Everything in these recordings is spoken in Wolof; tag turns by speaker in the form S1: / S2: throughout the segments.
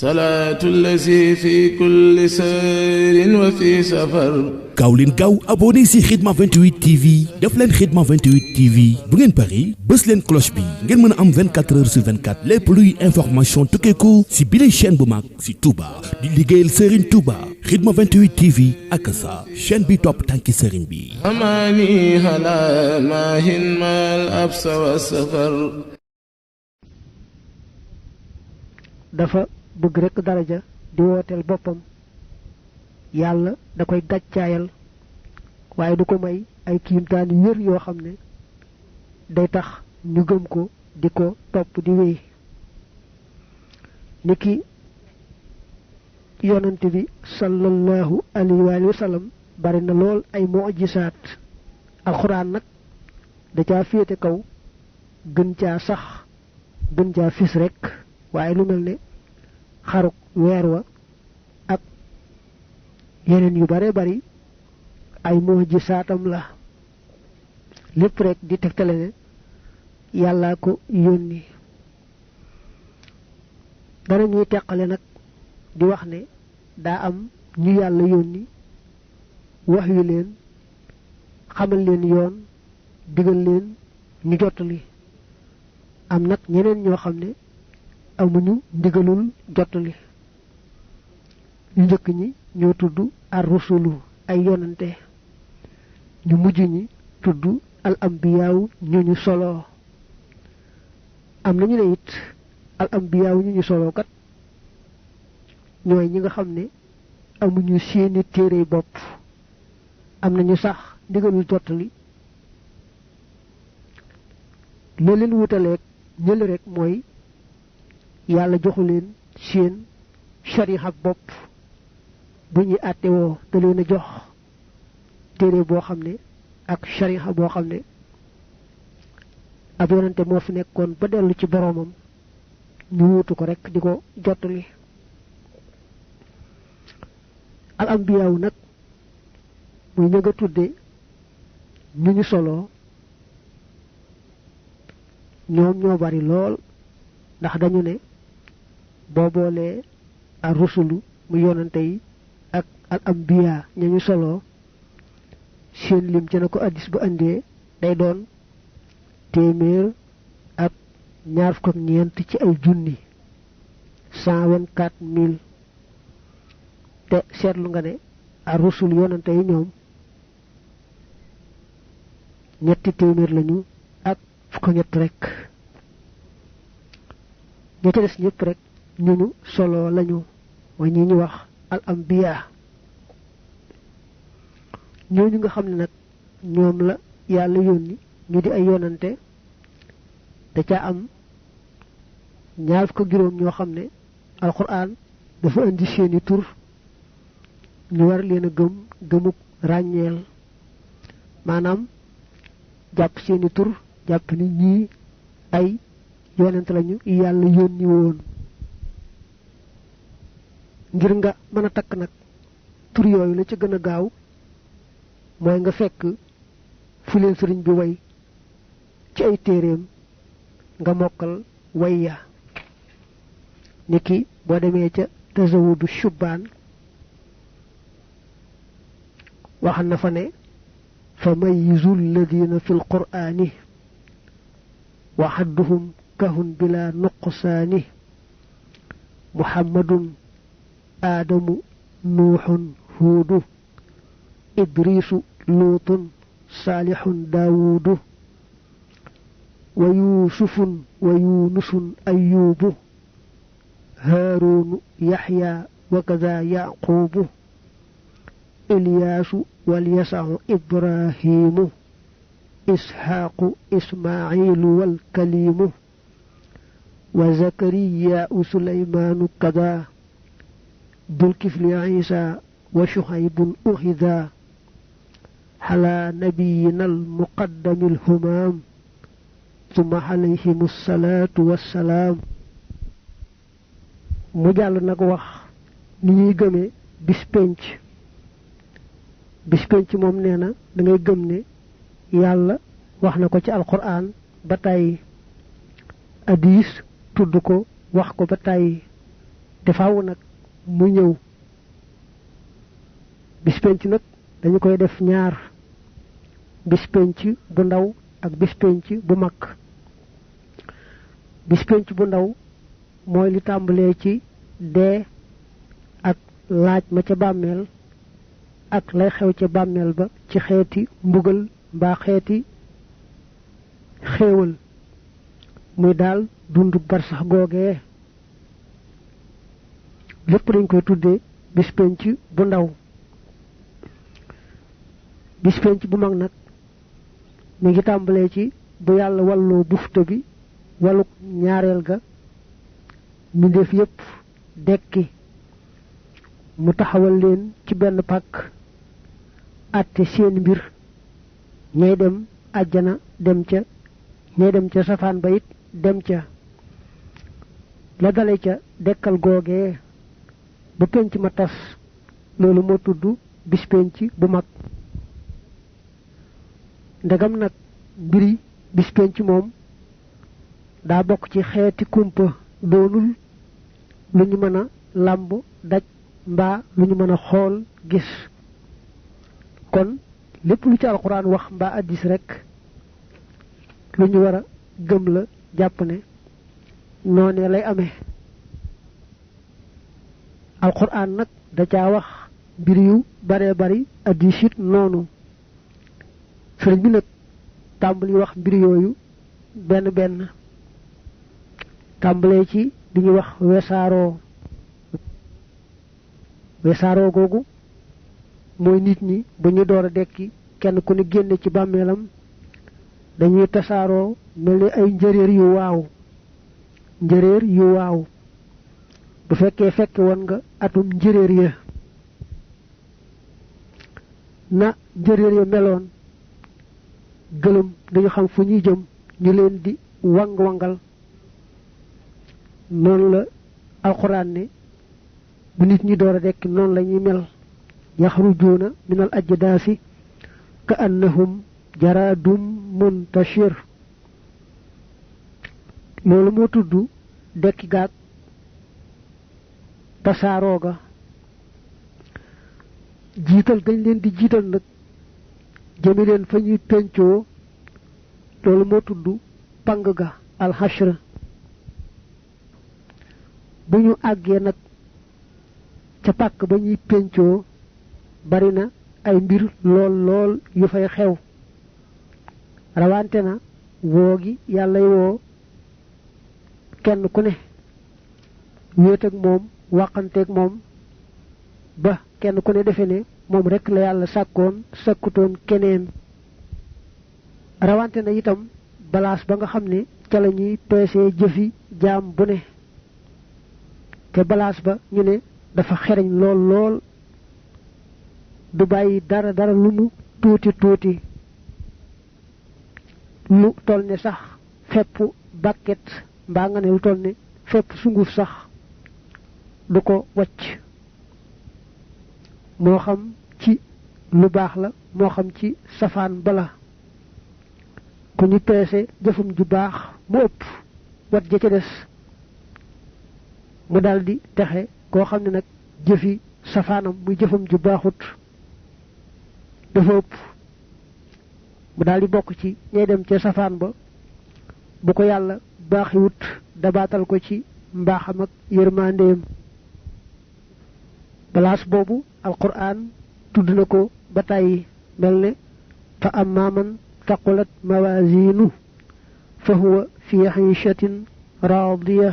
S1: salaatu lazi fi kulli sayrin wa fi safar.
S2: gaaw leen gaaw abonné si Khidma 28 TV def leen Khidma 28 TV bu ngeen pari bës leen cloche bi ngeen mën a am 24 heures sur 24 lépp luy information tukkeeku si bile chaîne bu mag si Touba di liggéeyal Serigne Touba Khidma 28 TV ak sa chaîne bi topp tànki Serigne bi.
S1: amaani hala maahin maal absa wa safar.
S3: dafa bëgg rekk daraja di wooteel boppam yàlla da koy gàccaayal waaye du ko may ay kiimtaani wér yoo xam ne day tax ñu gëm ko di ko topp di wéy niki yonante bi sallallahu alayhi wa sallam bari na lool ay mu'jisaat alxuraan nag da caa féete kaw gën caa sax gën caa fis rekk waaye lu mel ne xaruk weer wa ak yeneen yu bare bari ay mu'jisaatam la lépp rek di tegtale ne yàllaa ko yónni dana ñuy teqale nag di wax ne daa am ñu yàlla yónni wax yu leen xamal leen yoon digal leen ñu jottali am nag ñeneen ñoo xam ne amuñu ndigalul jottali ñu njëkk ñi ñoo tudd ar-rusulu ay yonante ñu mujj ñi tudd al ambiyaaw ñu solo am nañu ne it al ambiyaaw ñu solo kat ñooy ñi nga xam ne amuñu seeni téere bopp am nañu sax ndigalul jottali li leen wutaleeg ñële rek mooy yàlla joxu leen seen shariha bopp bu ñuy àtte woo da leen a jox téere boo xam ne ak shariha boo xam ne ab yonante moo fi nekkoon ba dellu ci boroomam ñu wuutu ko rek di ko jottali al ambiyaaw nag muy ña nga tudde ñu solo ñoom ñoo bari lool ndax dañu ne boo boolee ar rusulu mu yonante yi ak al ambiya ñañu solo seen lim ci na ko addis bu andee day doon téeméer ak ñaar fukk ak ñeent ci ay junni 124 000 te seetlu nga ne ar rusul yonante yi ñoom ñetti téeméer lañu ak fukk ñett rek ña ca des ñëpp rek ñu solo lañu mooy ñi ñu wax al ambiya ñooñu nga xam ne nag ñoom la yàlla yónni ñu di ay yonante da ca am ñaar fukk ak juróom ñoo xam ne alquran dafa indi seeni tur ñu war leen a gëm gëmuk ràññeel maanaam jàpp seeni tur jàpp ni ñii ay yonante lañu yàlla yónni woon ngir nga mën a takk nag tur yooyu la ci gën a gaaw mooy nga fekk fu leen sëriñ bi way ci ay téeréem nga mokkal way ya niki boo demee ca tazawudu shubbaan waxan na fa ne fa mayyizu alladina fi lqur'ani wa hadduhum kahun bila nuqsaani muhammadun aadamu nuuxun huudu idriisu luutun saalixun daawuudu wa yuusufun wa yuunusun ayyuubu haaruunu yaxyaa wa kadaa yaquubu ilyaasu walyasacu ibraahiimu isxaaqu ismaaciilu walkaliimu wa zakariyaau suleymaanu kadaa dulkifli ciisa wa shuhaybun uxidaa xalaa nabiyina almuqaddami alhumaam summa alayhim assalaatu wassalaam mu jàll nag wax ni ñuy gëmee bis penc moom nee na da ngay gëm ne yàlla wax na ko ci alquran ba tàyyi hadiis tudd ko wax ko ba tàyyi te faaw nag mu ñëw. bis penc nag dañu koy def ñaar bis penc bu ndaw ak bis penc bu mag. bis penc bu ndaw mooy li tàmbalee ci dee ak laaj ma ca bàmmeel ak lay xew ca bàmmeel ba ci xeeti mbugal mbaa xeeti xéewal muy daal dundu barsax googee lépp dañ koy tuddee bis penc bu ndaw. bis penc bu mag nag mi ngi tàmbalee ci bu yàlla walloo bufta bi waluk ñaareel ga mbindeef yépp dekki mu taxawal leen ci benn pàkk àtte seen mbir ñay dem àjjana dem ca ñay dem ca safaan ba it dem ca la dale ca dekkal googee ba penc ma tas loolu moo tudd bis penc bu mag. ndegam nag mbiri bis penc moom daa bokk ci xeeti kumpa doonul lu ñu mën a làmb daj mbaa lu ñu mën a xool gis kon lépp lu ci alxuraan wax mbaa addis rekk lu ñu war a gëm la jàpp ne noonee lay amee. alxuraan nag da caa wax mbir yu baree bari addis it noonu. sëriñ bi nag tàmbali wax mbir yooyu benn benn tàmbalee ci li ñuy wax wesaaroo googu mooy nit ñi bu ñu door a dekki kenn ku ne génne ci bàmmeelam dañuy tasaaroo mel ni ay njëréer yu waaw bu fekkee fekke woon nga atum njëréer ya na njëréer ya meloon gëlëm dañu xam fu ñuy jëm ñu leen di wang-wangal noonu la alxuraan ne bu nit ñi door a dekk noonu la ñuy mel yaxrujuuna minal ajdaasi ka annahum jaraadum muntashir loolu moo tudd dekki gaag tasaaroo ga jiital gañ leen di jiital nag jëmi leen fa ñuy pencoo loolu moo tudd pang ga alxashr bu ñu àggee nag ca pàkk ba ñuy pencoo bari na ay mbir lool yu fay xew rawante na woo gi yàllay woo kenn ku ne wéet ak moom waxanteeg moom ba kenn ku ne defe ne moom rekk la yàlla sàkkutoon keneen rawante na itam balaas ba nga xam ne ca la ñuy peesee jëfi jaam bu ne te balaas ba ñu ne dafa xereñ lool du bàyyi dara lu mu tuuti lu toll ne sax fepp bàkket mbaa nga ne lu toll ne fepp sunguf sax du ko wacc moo xam ci lu baax la moo xam ci safaan bala ku ñu peese jëfum ju baax mu ëpp wat ja ca des mu daldi texe koo xam ne nag jëfi safaanam muy jëfam ju baaxut dafa ëpp mu daldi bokk ci ñay dem ca safaan ba bu ko yàlla baaxiwut dabaatal ko ci mbaaxam ak yërmandeem balaas boobu alquran tudd na ko ba tàyyi mel ne fa amma man taqulat mawaziinu fa huwa fi iishatin raadiya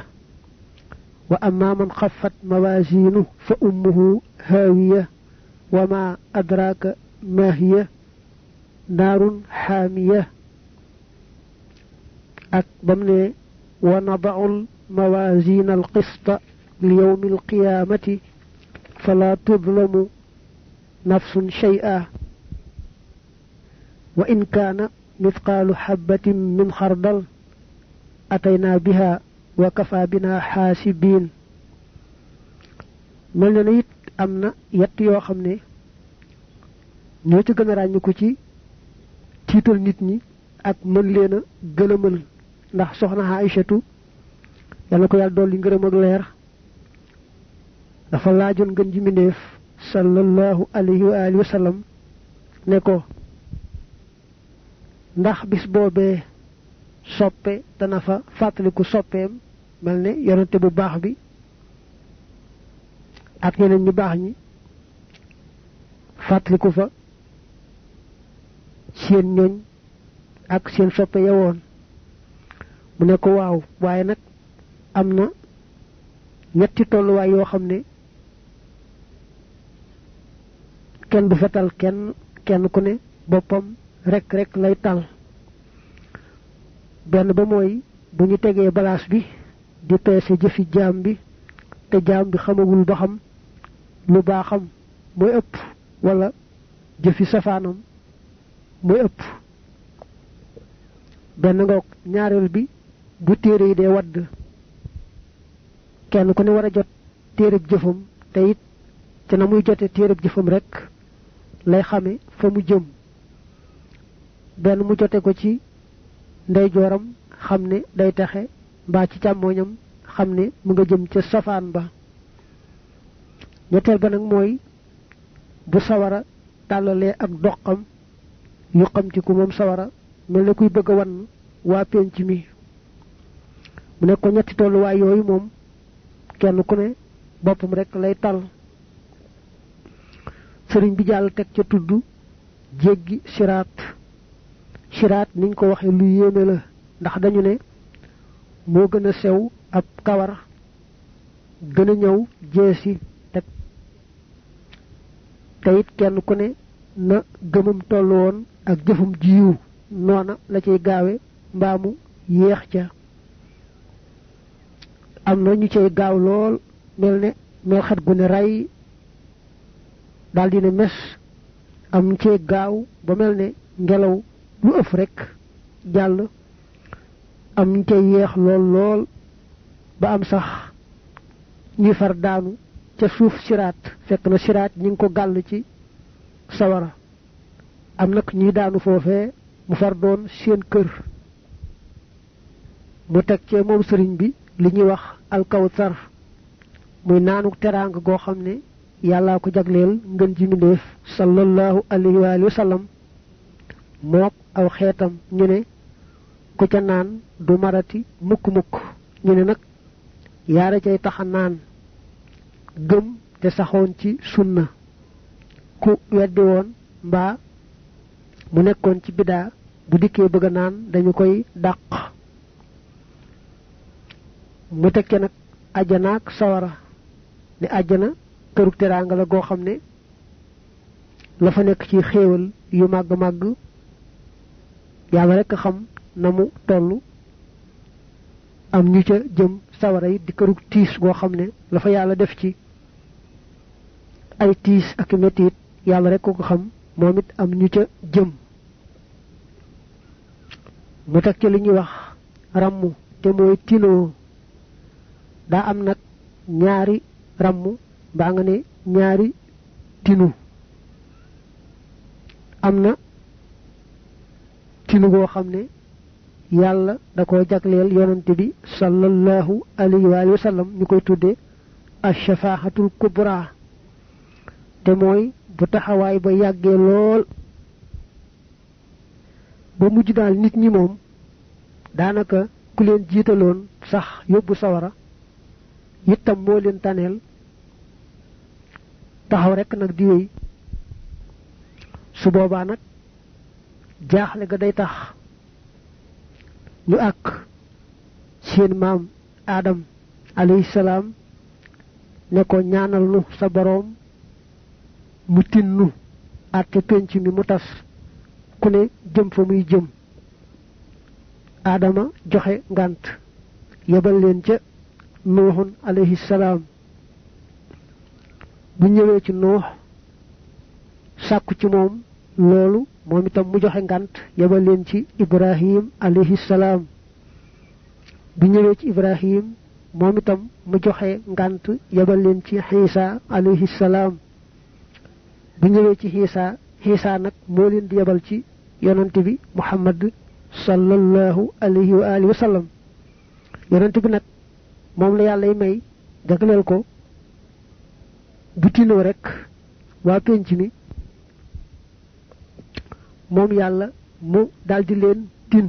S3: wa amma man xaffat mawaziinu fa ummuhu haawiya wa ma adraaka ma hiya naarun xaamiya ak bam ne wa nada'u mawaziina alqista li yawmi alqiyaamati fala tudlamu nafsun shay'a wa in kaana mithqaalu xabbatin min xardal ataynaa biha wa kafa bina xaasibiin mel na ne it am na yett yoo xam ne ñoo ci gën a ràññiku ci tiital nit ñi ak mën leen a gëlëmal ndax soxna Aïchatu yàlla ko yàlla dolli ngërëm ak leer dafa laajoon ngën ji mindeef sallallahu alayhi wa alihi wa sallam ne ko ndax bis boobee soppe dana fa fàttaliku soppeem mel ne yonente bu baax bi ak ñeneen ñu baax ñi fàttaliku fa seen ñooñ ak seen soppe yawoon mu ne ko waaw waaye nag am na ñetti tolluwaay yoo xam ne kenn du fa tal kenn ku ne boppam rek lay tal benn ba mooy bu ñu tegee balaas bi di peese jëfi jaam bi te jaam bi xamagul ba xam lu baaxam mooy ëpp wala jëfi safaanam mooy ëpp benn ngoog ñaareel bi bu téere yi dee wadd kenn ku ne war a jot téereb jëfam te it ca na muy jote téereb jëfam rek lay xame fa mu jëm benn mu jote ko ci ndeyjooram xam ne day taxe mbaa ci càmmooñam xam ne mu nga jëm ca safaan ba ñetteel ba nag mooy bu sawara tàllalee ak doxam yu xam ci ku moom sawara mel ne kuy bëgg a wan waa penc mi mu ne ko ñetti tolluwaay yooyu moom kenn ku ne boppam rek lay tal sëriñ bi jàll teg ca tudd jéggi siraat niñ ko waxe lu yéeme la ndax dañu ne moo gën a sew ab kawar gën a ñëw jeesi te it kenn ku ne na gëmum toll woon ak jëfum jiwu noona la cay gaawe mbaamu yéex ca am na ñu cay gaaw lool mel xat gu ne ray daldi ne mes am ñu cay gaaw ba mel ne ngelaw lu ëf rek jàll am ñu cay yeex lool ba am sax ñuy far daanu ca suuf siraat fekk na siraat ñi ngi ko gàll ci sawara am nag ñuy daanu foofee mu far doon seen kër mu teg cee moom sëriñ bi li ñuy wax alkawsar muy naanu teraanga goo xam ne yàllaa ko jagleel ngën ji mindéef sallallahu alayhi wa sallam mook aw xeetam ñu ne ku ca naan du marati mukk-mukk ñu ne nag yaara cay taxa naan gëm te saxoon ci sunna ku weddi woon mbaa mu nekkoon ci bidaa bu dikkee bëgg a naan dañu koy dàq mu teg ca nag àjjana ak sawara ne àjjana kërug teraanga la goo xam ne la fa nekk ci xéewal yu màgg yàlla rekk xam na mu toll am ñu ca jëm sawara yi di kërug tiis goo xam ne la fa yàlla def ci ay tiis ak mettit yàlla rekk ko xam moom it am ñu ca jëm mu teg ca li ñuy wax ràmm te mooy tinoo daa am nag ñaari ràmm mbaa nga ne ñaari tinu am na tinu goo xam ne yàlla da ko jagleel yonante bi sallallahu alayhi wa sallam ñu koy tudde ash-shafaahatul kubra te mooy bu taxawaay ba yàggee lool ba mujj daal nit ñi moom daanaka ku leen jiitaloon sax yóbbu sawara itam moo leen taneel taxaw rekk nag di wéy su boobaa nag jaaxle ga day tax ñu àkk seen maam Adam alayhi salaam ne ko ñaanal nu sa boroom mu tinnu àtte penc mi mu tas ku ne jëm fa muy jëm Adama joxe ngànt yebal leen ca Nuuhun alayhi salaam bu ñëwee ci Nuux sàkku ci moom loolu moom itam mu joxe ngànt yebal leen ci Ibrahim alayhi salaam bu ñëwee ci Ibrahim moom itam mu joxe ngànt yebal leen ci Xiisa alayhi salaam bu ñëwee ci Xiisa nag moo leen di yebal ci yonante bi Muhammad sallallahu alayhi wa sallam yonante bi nag moom la yàlla may jagleel ko bu tinoo rek waa penc mi moom yàlla mu daldi leen tin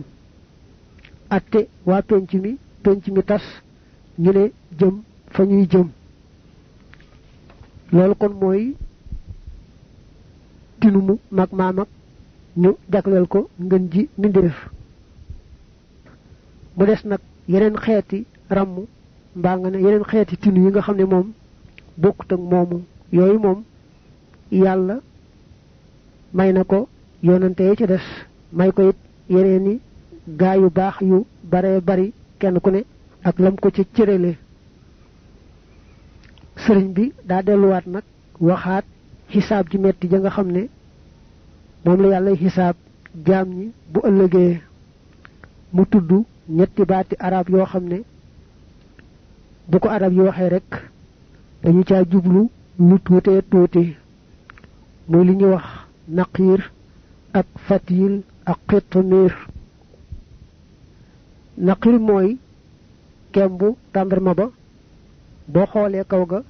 S3: atte waa penc mi tas ñu ne jëm fa ñuy jëm loolu kon mooy tinu mu mag maam ak ñu jagleel ko ngën ji mbindéef mu des nag yeneen xeeti ràmm mbaa nga ne yeneen xeeti tinu yi nga xam ne moom bokkut ak moomu yooyu moom yàlla may na ko yonante yi ci des may ko it yeneeni gaa yu baax yu bare bari kenn ku ne ak lam ko ci cërale sëriñ bi daa delluwaat nag waxaat xisaab ji metti ja nga xam ne moom la yàlla xisaab jaam ñi bu ëllëgee mu tudd ñetti baati arab yoo xam ne bu ko arab yi waxee rek dañu caa jublu lu tuutee tuuti muy li ñuy wax naqiir ak fatil ak xitmiir naqiir mooy kembu tàndarma ba boo xoolee kaw ga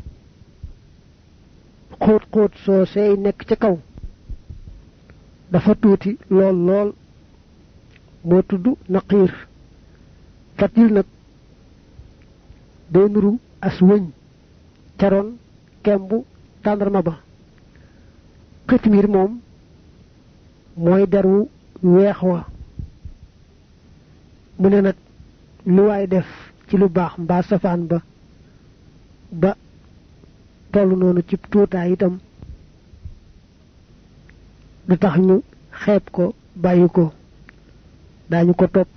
S3: xóot xóot soo seey nekk ca kaw dafa tuuti lool lool moo tudd naqiir fatil nag day nuru as wëñ caroon kembu tàndarma ba xitmiir moom mooy deru weex wa mu ne nag lu waay def ci lu baax mbaa safaan ba tollu noonu ci tuutaay itam du tax ñu xeeb ko bàyyi ko daañu ko topp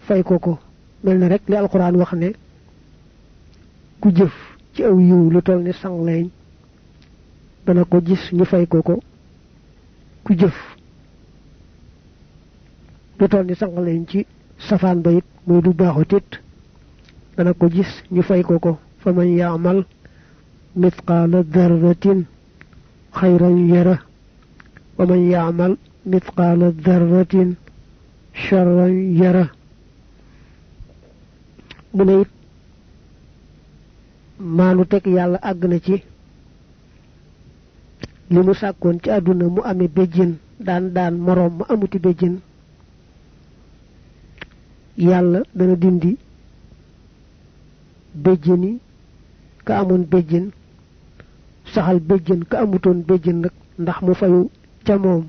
S3: fay ko mel na rek li alxuraan wax ne ku jëf ci aw yiw lu toll ni sangleeñ dana ko gis ñu fay ko ku jëf lu toll ni sangleeñ ci safaan ba it muy lu baaxut it dana ko gis ñu fay ko fa man yaamal mithqaala darratin xayran yara wa man yaamal mithqaala darratin charran yara mu ne it maanu teg yàlla àgg na ci li mu sàkkoon ci àdduna mu amee béjjin daan moroom ma amuti béjjin yàlla dana dindi béjjini ka amoon béjjin saxal béjjin ka amutoon béjjin nag ndax mu fayu ca moom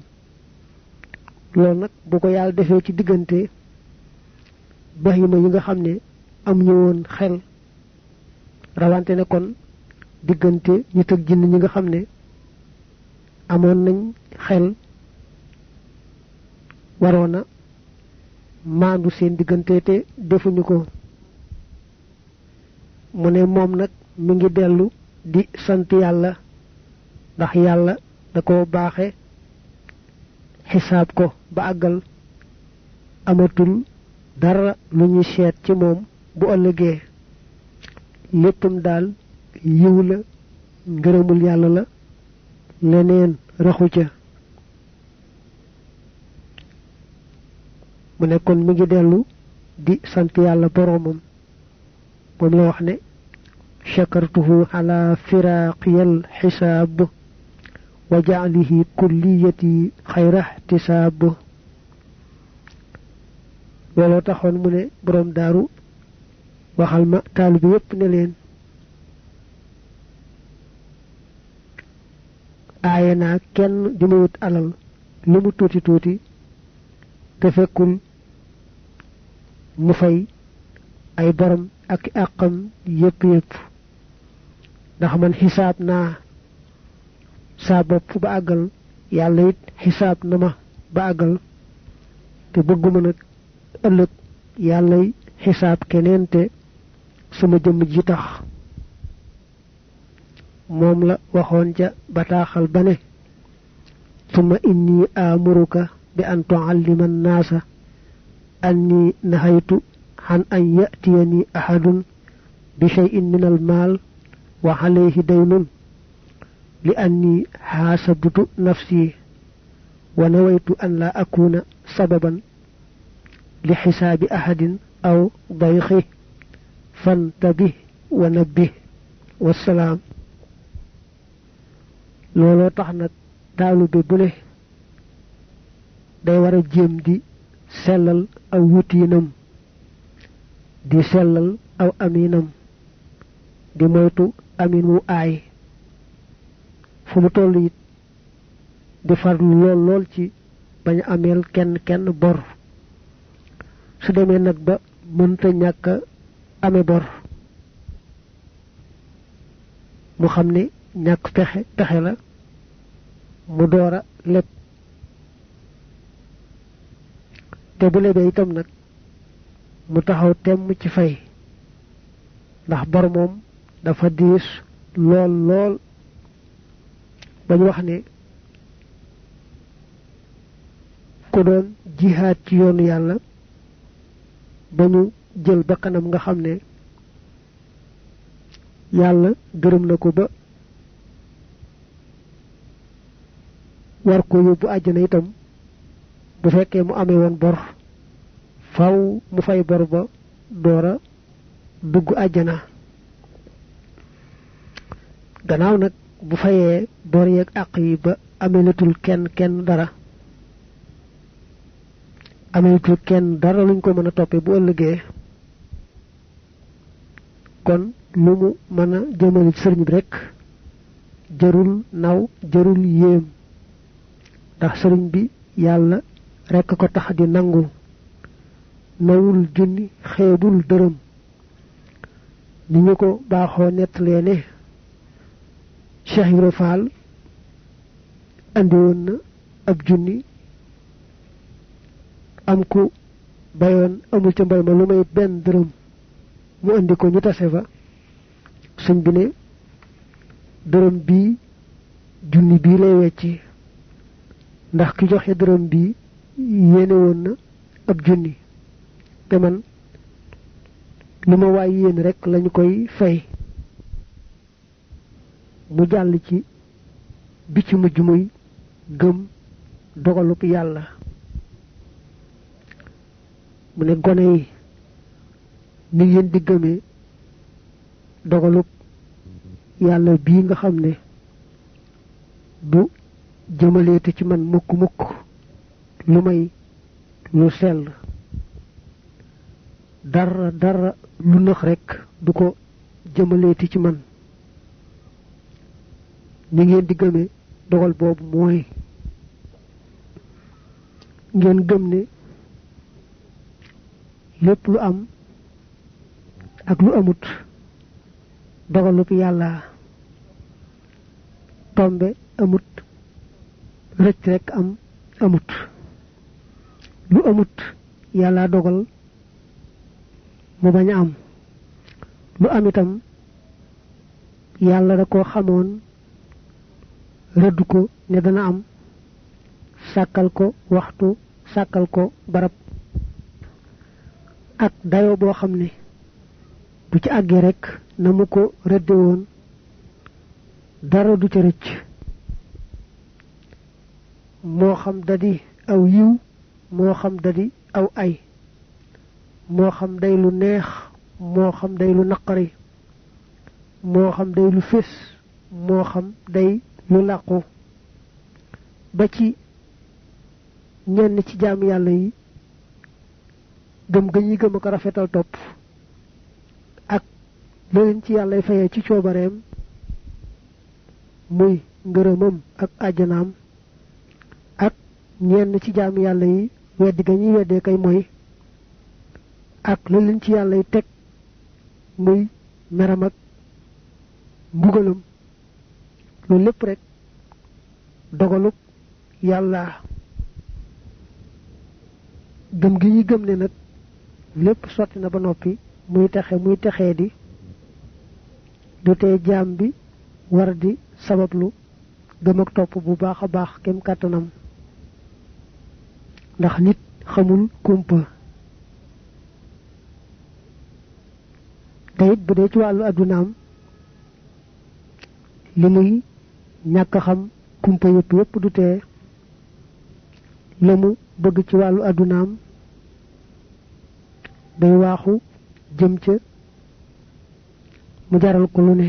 S3: loolu nag bu ko yàlla defee ci diggante bahima yi nga xam ne am ñu woon xel rawante ne kon diggante nit ak jinn ñi nga xam ne amoon nañ xel waroona maandu seen diggante te defuñu ko mu ne moom nag mi ngi dellu di sant yàlla ndax yàlla da ko baaxe xisaab ko ba àggal amatul dara lu ñuy seet ci moom bu ëllëgee léppam daal yiw la ngërëmul yàlla la leneen raxu ca mu ne kon mi ngi dellu di sant yàlla boroomam moom la wax ne shakartuhu ala firaqiyal xisaab wa jaalihi kulliyati xayra ihtisaab looloo taxoon mu ne boroom daaru waxal ma taalibe yépp ne leen aaye naa kenn di ma wut alal lu mu tuuti tuuti te fekkul mu fay ay borom ak àqam yépp ndax man xisaab naa saa bopp ba àggal yàlla it xisaab na ma ba àggal te bëgguma nag ëllëg yàllay xisaab keneen te sama jëmm ji tax moom la waxoon ca bataaxal ba ne summa inni amuruka bi an tuallima annaasa anni nahaytu an an yatiyani ahadun bi shay'in min al maal wa alayhi daynun li anni xaasabtu nafsi wa nawaytu an la akuna sababan li xisaabi ahadin aw dayxi fantabih wa nabbih wassalaam looloo tax nag taalibe bu ne day war a jéem di sellal aw wutiinam di sellal aw aminam di moytu amin wu aay fu mu toll it di farlu lool ci bañ a ameel kenn bor su demee nag ba mënta ñàkk ame bor mu xam ne ñàkk pexe la mu door a leb te bu lebee itam nag mu taxaw temm ci fay ndax bor moom dafa diis lool bañ wax ne ku doon jihaad ci yoonu yàlla ba ñu jël bakkanam nga xam ne yàlla gërëm na ko ba war ko yóbbu àjjana itam bu fekkee mu amee woon bor faw mu fay bor ba doora dugg àjjana gannaaw nag bu fayee bor yeeg àq yi ba amelatul kenn dara amelatul kenn dara luñ ko mën a toppee bu ëllëgee kon lu mu mën a jëmale ci sëriñ bi rek jërul naw jërul yéem ndax sëriñ bi yàlla rekk ko tax di nangu nawul junni xeebul dërëm ni ñu ko baaxoo nettalee ne Cheikh Ibra Fall andi woon na ab junni am ku bayoon amul ca mbay ma lu may benn dërëm mu andi ko ñu tase fa sëñ bi ne dërëm bii junni bii lay wecci ndax ki joxe dërëm bii yéene woon na ab junni te man lu ma waay yéen rek lañu koy fay mu jàll ci bi ci mujj muy gëm dogalub yàlla mu ne gone yi ni ngeen di gëmee dogalub yàlla bii nga xam ne du jëmaleete ci man mukk lu may lu sell dara lu nëx rekk du ko jëmaleeti ci man ni ngeen di gëmee dogal boobu mooy ngeen gëm ne lépp lu am ak lu amut dogalub yàlla tombe amut rëcc rekk amut lu amut yàlla dogal mu bañ a am lu am itam yàlla da koo xamoon rëdd ko ne dana am sàkkal ko waxtu sàkkal ko barab ak dayoo boo xam ne bu ci àggee rekk na mu ko rëdde woon dara du ca rëcc moo xam dadi aw yiw moo xam dadi aw ay moo xam day lu neex moo xam day lu naqari moo xam day lu fés moo xam day lu làqu ba ci ñenn ci jaam yàlla yi gëm ga ñuy gëm a ko rafetal topp ak la leen ci yàllay fayee ci coobareem muy ngërëmam ak àjjanaam ak ñenn ci jaam yàlla yi weddi ga ñuy weddee kay mooy ak la leen ci yàllay teg muy meram ak mbugalam loolu lépp rek dogalub yàlla gëm gi ñuy gëm ne nag lépp sotti na ba noppi muy texee di du tee jaam bi war di sabablu gëm ak topp bu baax a baax kem kàttanam ndax nit xamul kumpa te it bu dee ci wàllu addunaam li muy ñàkk xam kumpa yépp du tee la mu bëgg ci wàllu addunaam day waaxu jëm ca mu jaral ko lu ne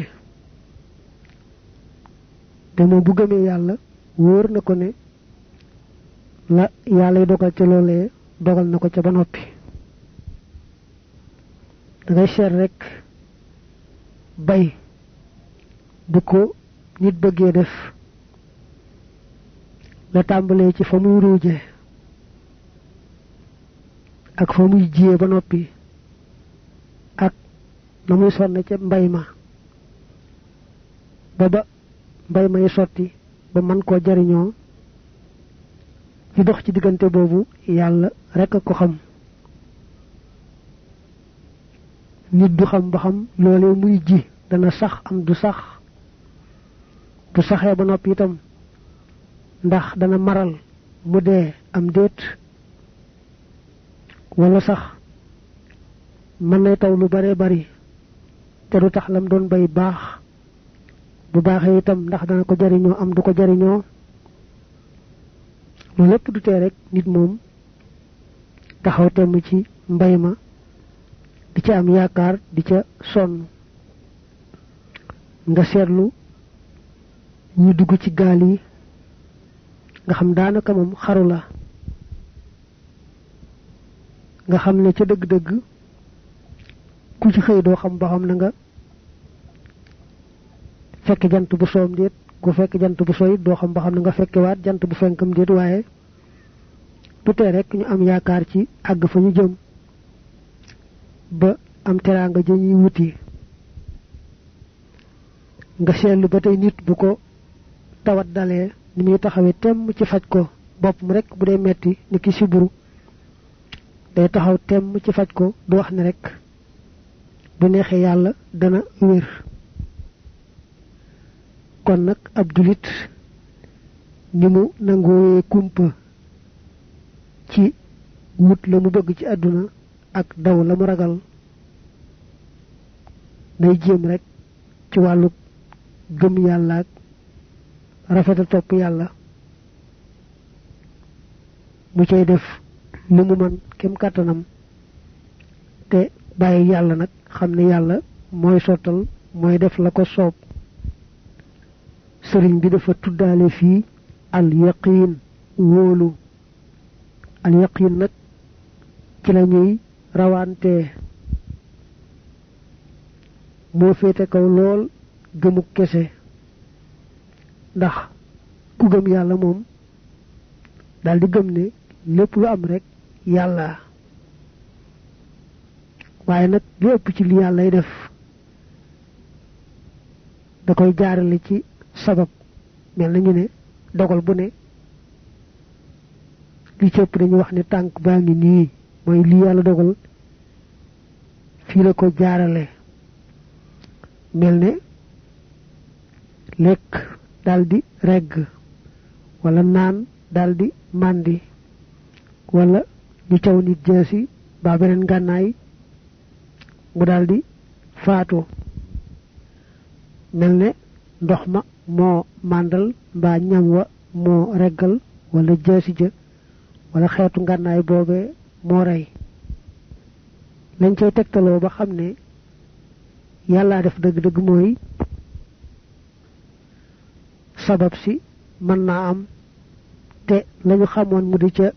S3: te moom bu gëmee yàlla wóor na ko ne la yàlla dogal ca loolee dogal na ko ca ba noppi. da ngay seet rek bay bu ko nit bëggee def la tàmbalee ci fa muy ruuje ak fa muy jiyee ba noppi ak na muy sonne ca mbay ma ba mbay may sotti ba man koo jariñoo ci dox ci diggante boobu yàlla rek a ko xam. nit du xam ba xam loolee muy ji dana sax am du sax bu saxee ba noppi itam ndax dana maral mu dee am déet wala sax mën nay taw lu bare bari te du tax lam doon bay baax bu baaxee itam ndax dana ko jariñoo am du ko jariñoo lu lépp du tee rek nit moom taxaw temm ci mbay ma di ca am yaakaar di ca sonn. nga seetlu ñu dugg ci gaal yi nga xam daanaka moom xaru la nga xam ne ca dëgg-dëgg ku ci xëy doo xam ba xam na nga fekk jant bu soom déet ku fekk jant bu sooy doo xam ba xam na nga fekkewaat jant bu fenkam déet waaye du tee rek ñu am yaakaar ci àgg fa ñu jëm ba am teraanga ja ñuy wuti. nga seetlu ba tey nit bu ko tawat dalee ni muy taxawee temm ci faj ko bopp mu rek bu dee metti ni ki siburu day taxaw temm ci faj ko du wax ne rek bu neexee yàlla dana wér. kon nag ab julit ni mu nangoowee kumpa ci wut la mu bëgg ci àdduna ak daw la mu ragal nay jéem rek ci wàllu gëm yàlla ak rafetal topp yàlla mu cay def lu mu man kem kàttanam te bàyyi yàlla nag xam ne yàlla mooy sottal mooy def la ko soob. sëriñ bi dafa tuddaale fii al yaqiin wóolu al yaqiin nag ci la ñuy rawante moo féete kaw lool gëmuk kese ndax ku gëm yàlla moom daldi gëm ne lépp lu am rek yàlla waaye nag li ëpp ci li yàllay def da koy jaarale ci sabab mel nañu ne dogal bu ne li ci ëpp dañuy wax ne tànk baa ngi nii mooy li yàlla dogal fii la ko jaarale mel ne lekk daldi regg wala naan daldi màndi wala ñu caw nit jeesi ba beneen gànnaay mu daldi faatu mel ne ndox ma moo màndal mbaa ñam wa moo reggal wala jeesi ja wala xeetu ngànnaay boobee moo rey lañ cay tegtaloo ba xam ne yàllaa def dëgg-dëgg mooy sabab si mën naa am te lañu xamoon mu di ca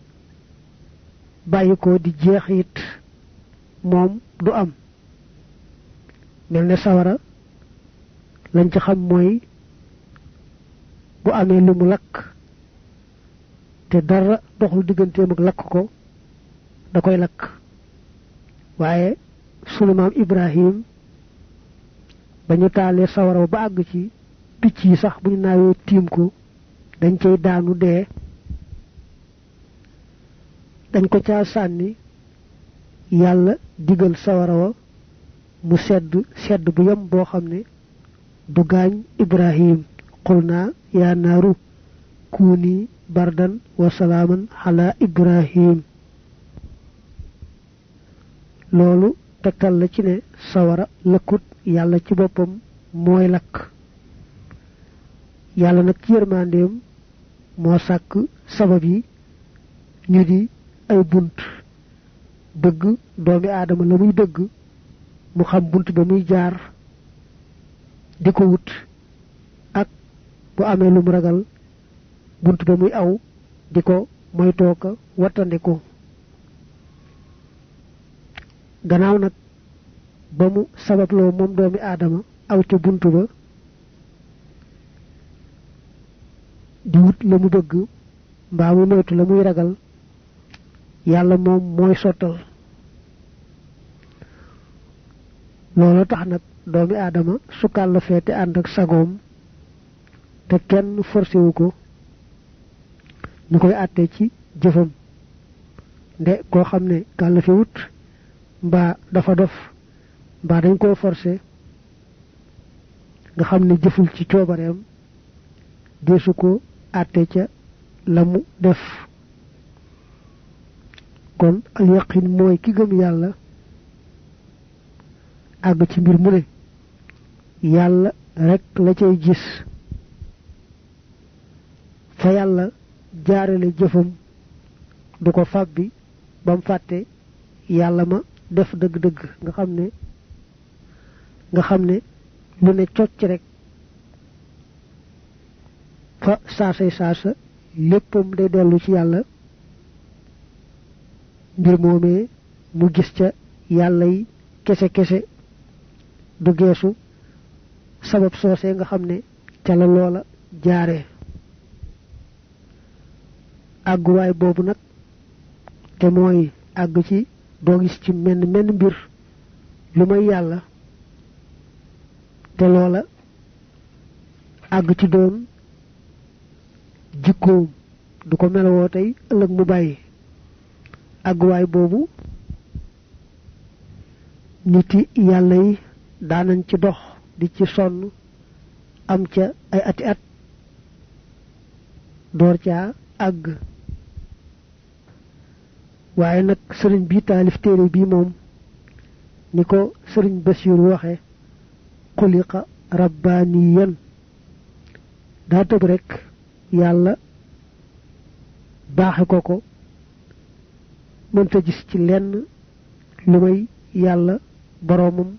S3: bàyyi ko di jeex it moom du am mel ne sawara lañ ci xam mooy bu amee lu mu lakk te dara doxul digganteem ak lakk ko da koy lakk waaye sunu maam Ibrahim ba ñu taalee sawara ba àgg ci picc yi sax bu ñu naawee tiim ko dañ cay daanu dee dañ ko caa sànni yàlla digal sawara wa mu sedd bu yem boo xam ne du gaañ Ibrahim qulna yaa naaru kuuni bardan wa salaaman ala Ibrahim loolu tegtal la ci ne sawara lëkkut yàlla ci boppam mooy lakk yàlla nag ci yërmandeem moo sàkk sabab yi ñu di ay bunt bëgg doomi aadama la muy bëgg mu xam bunt ba muy jaar di ko wut ak bu amee lu mu ragal bunt ba muy aw di ko moytoo ko wattandiku gannaaw nag ba mu sababloo moom doomi aadama aw ca bunt ba di wut la mu bëgg mbaa mu moytu la muy ragal yàlla moom mooy sottal loolu tax nag doomi aadama su kàll feete ànd ak sagoom te kenn forcé wu ko ñu koy àtte ci jëfam nde koo xam ne kàll fi wut mbaa dafa dof mbaa dañ koo forcé nga xam ne jëful ci coobareem deesu ko àtte ca la mu def kon al yaqin mooy ki gëm yàlla àgg ci mbir mu ne yàlla rek la cay gis fa yàlla jaarale jëfam du ko fàbbi bam fàtte yàlla ma def dëgg-dëgg nga xam ne lu ne cocc rek fa saasay saasa léppam day dellu ci yàlla mbir moomee mu gis ca yàlla yi kese du geesu sabab soosee nga xam ne ca la loola jaare àgguwaay boobu nag te mooy àgg ci doo gis ci menn mbir lu may yàlla te loola àgg ci doon jikkoom du ko melowoo tey ëllëg mu bàyyi àgguwaay boobu niti yàlla yi daanañ ci dox di ci sonn am ca ay ati at door caa àgg waaye nag sëriñ bi taalif téere bii moom ni ko sëriñ Basiir waxe xuliqa rabbaaniyan daa tëb rek yàlla baaxe ko mënta gis ci lenn lu may yàlla boroomam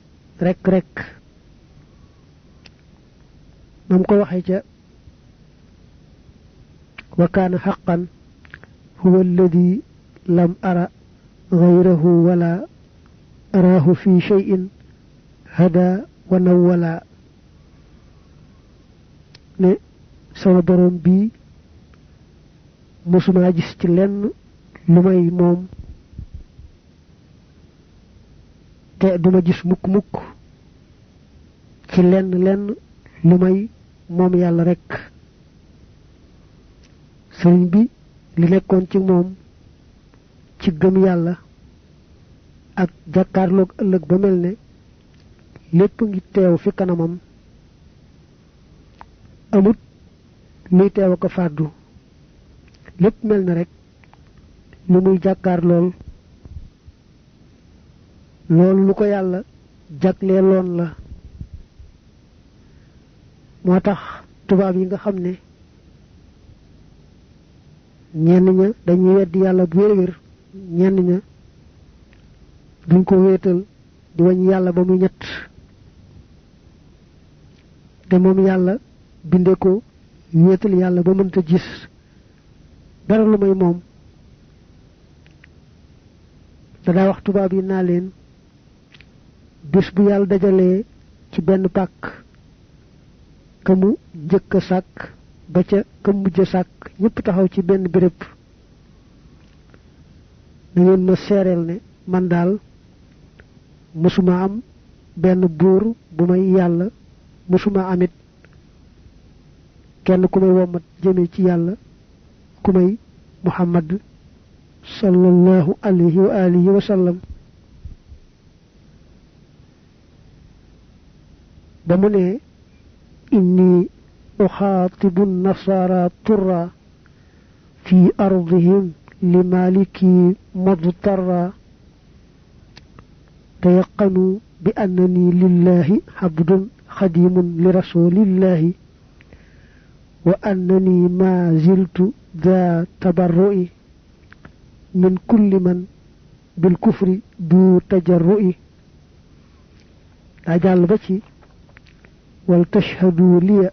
S3: rek nam ko waxe ca wa kaana haqqan huwa alladi lam ara ghayrahu wala araahu fi shay'in hada wa nawwala ne sama boroom bii musuma gis ci lenn lu may moom te duma gis mukk ci lenn lu may moom yàlla rek sëriñ bi li nekkoon ci moom ci gëm yàlla ak jàkkaarloog ëllëg ba mel ne lépp ngi teew fi kanamam amut luy teew a ko fàddu lépp mel na rek lu muy jàkkaar loolu lu ko yàlla jagleeloon la moo tax tubaab yi nga xam ne ñenn ña dañuy weddi yàlla bu wér ñenn ña duñ ko wéetal di wañ yàlla ba muy ñett te moom yàlla binde ko wéetal yàlla ba mënta gis dara lu may moom danaa wax tubaab yi naa leen bés bu yàlla dajalee ci benn pàkk ka mu njëkk a sàkk ba ca ka mujj a sàkk ñëpp taxaw ci benn béréb na ngeen ma seereel ne man daal mësuma am benn buur bu may yàlla mësuma amit kenn ku may wommat jëme ci yàlla ku may muhammad sallallahu alayhi wa alihi wa sallam ba mu ne inni uxaatibu nasara turra fi ardihim li maliki madtarra tayaqanu bi annani lillahi abdun xadimun li rasulillahi wa annani ma ziltu ذا تبرؤ من كل من بالكفر دو تجرؤ أجال بشي ولتشهدوا لي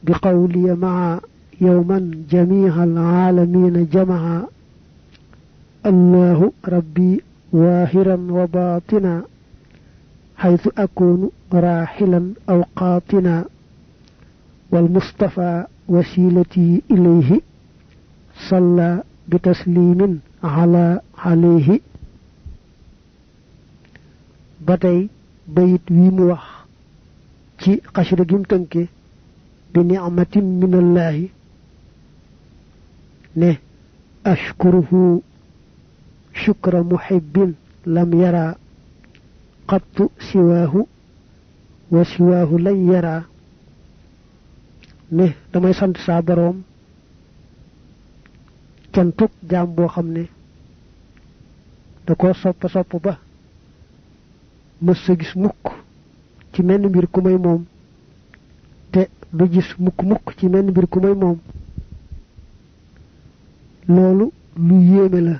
S3: بقولي مع يوما جميع العالمين جمع الله ربي واهرا وباطنا حيث أكون راحلا أو قاطنا والمصطفى وسيلتي إليه صلى بتسليم عليه batay bayit wi mu wax ci xashida gim tënke bi ni'matin minallahi ne ashkuruhu shukra muhibbin lam yara qattu siwahu wa siwahu lan yara ne damay sant sa borom cantuk jaam boo xam ne da ko sopp ba mësa gis mukk ci menn mbir ku may moom te du gis mukk ci menn mbir ku may moom loolu lu yéeme la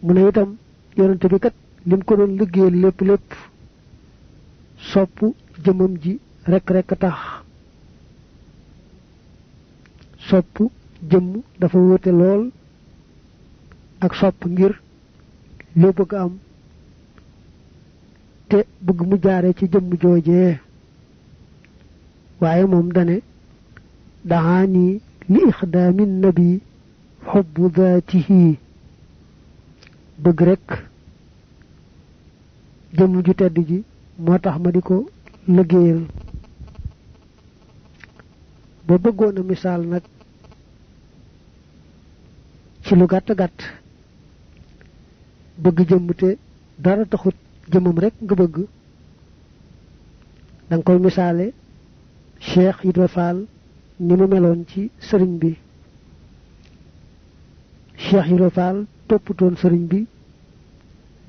S3: mu ne itam yonente bi kat lim ko doon liggéeyal lépp sopp jëmam ji rek tax sopp jëmm dafa wóote lool ak sopp ngir loo bëgg am te bëgg mu jaare ci jëmm joojee waaye moom dane daani li ixdaami nabi xubbu daatihi bëgg rek jëmm ju tedd ji moo tax ma di ko liggéeyal ba bëggoon a misaal nag ci lu gàtt bëgg jëmm te dara taxut jëmam rek nga bëgg dang koy misaale Cheikh Ibra Fall ni mu meloon ci sëriñ bi Cheikh Ibra Fall toppatoon sëriñ bi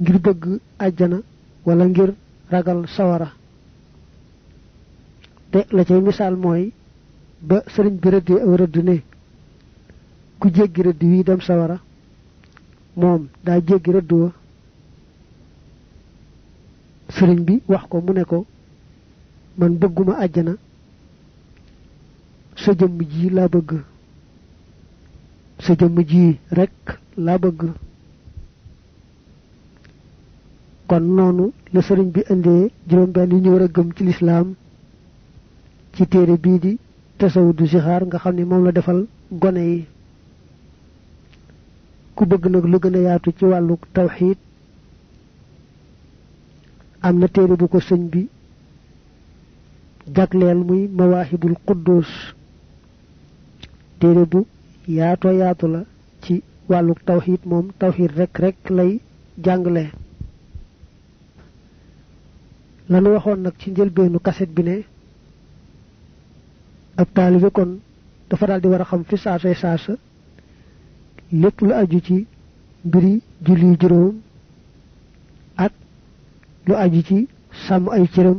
S3: ngir bëgg àjjana wala ngir ragal sawara te la cay misaal mooy ba sëriñ bi rëddee aw rëdd ne ku jéggi rëdd wi dem sawara moom daa jéggi rëdd wa sëriñ bi wax ko mu ne ko man bëgguma àjjana sa jëmm ji laa bëgg sa jëmm ji rek laa bëgg kon noonu la sëriñ bi indee juróom-benn yi ñu war a gëm ci lislaam ci téere bii di tasawudu sixaar nga xam ne moom la defal gone yi ku bëgg nag lu gën a yaatu ci wàllu tawxiid am na téere bu ko sëñ bi jagleel muy mawaahibul quddus téere bu yaatu la ci wàllu tawxiid moom tawxiid rek lay jàngale lanu waxoon nag ci njëlbeenu kaset bi ne ab taalibe kon dafa daal di war a xam fi saasa lépp lu aju ci mbiri julli juróom ak lu aju ci sàmm ay cëram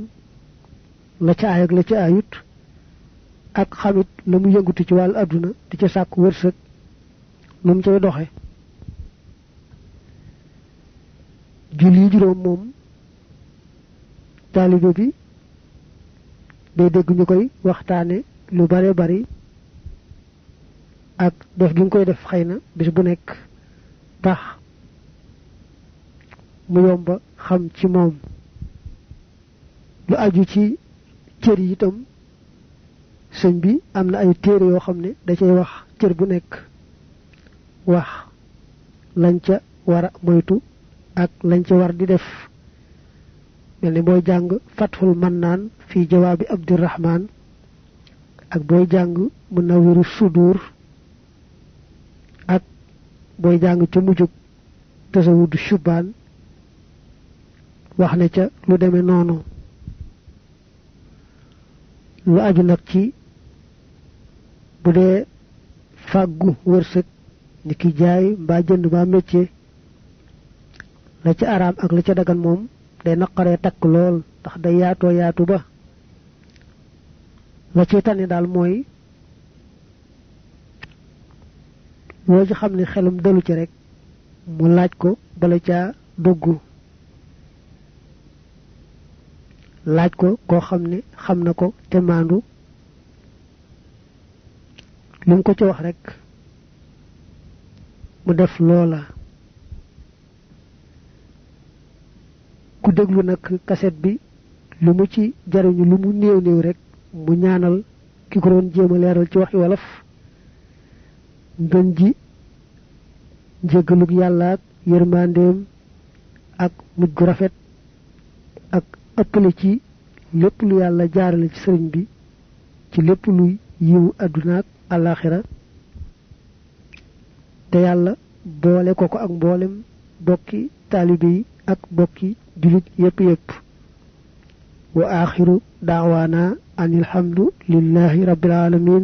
S3: la ca aay ak la ca aayut ak xamit la mu yëngutu ci wàllu àdduna di ca sàkk wërsëg nu mu cay doxe julli juróom moom taalibe bi day dégg ñu koy waxtaane lu bare bari ak def gi nga koy def xëy na bis bu nekk tax mu yomba xam ci moom lu aju ci cër yi itam sëñ bi am na ay téere yoo xam ne da cay wax cër bu nekk wax lañ ca war a moytu ak lañ ca war di def mel ni booy jàng Fathul Mannaan fi jawaabi Abdirahmaan ak booy jàng Munawwiru Sudur ak booy jàng ca mujjug Tasawudu Shubaan wax ne ca lu demee noonu lu aju nag ci bu dee fàggu wërsëg ni ki jaay mbaa jënd mbaa métier la ca araam ak la ca dagan moom day naqaree takk lool ndax day yaatu ba la ci tane daal mooy loo ci xam ne xelum dalu ci rek mu laaj ko bala caa dugg laaj ko koo xam ne xam na ko te maandu lu mu ko ci wax rek mu def loola ku déglu nag kaset bi lu mu ci jariñu lu mu néew néew rek mu ñaanal ki ko doon jéem a leeral ci waxi wolof ngën ji njéggalug yàlla ak yërmandeem ak mujj gu rafet ak ëppale ci lépp lu yàlla jaarale ci sëriñ bi ci lépp luy yiwu àdduna ak àllaaxira te yàlla boole ko ak mboolem bokki taalibe yi ak bokki julit yépp yépp wa aaxiru daawaana an alhamdu lillahi rabbil alamin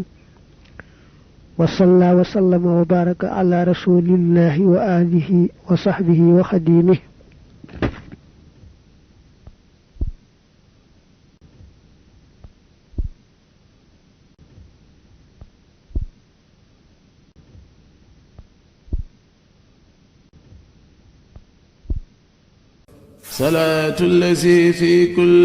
S3: wa salla wa sallama wa baraka ala rasulillahi wa alihi wa sahbihi wa xadimih
S1: صلاة الذي في كل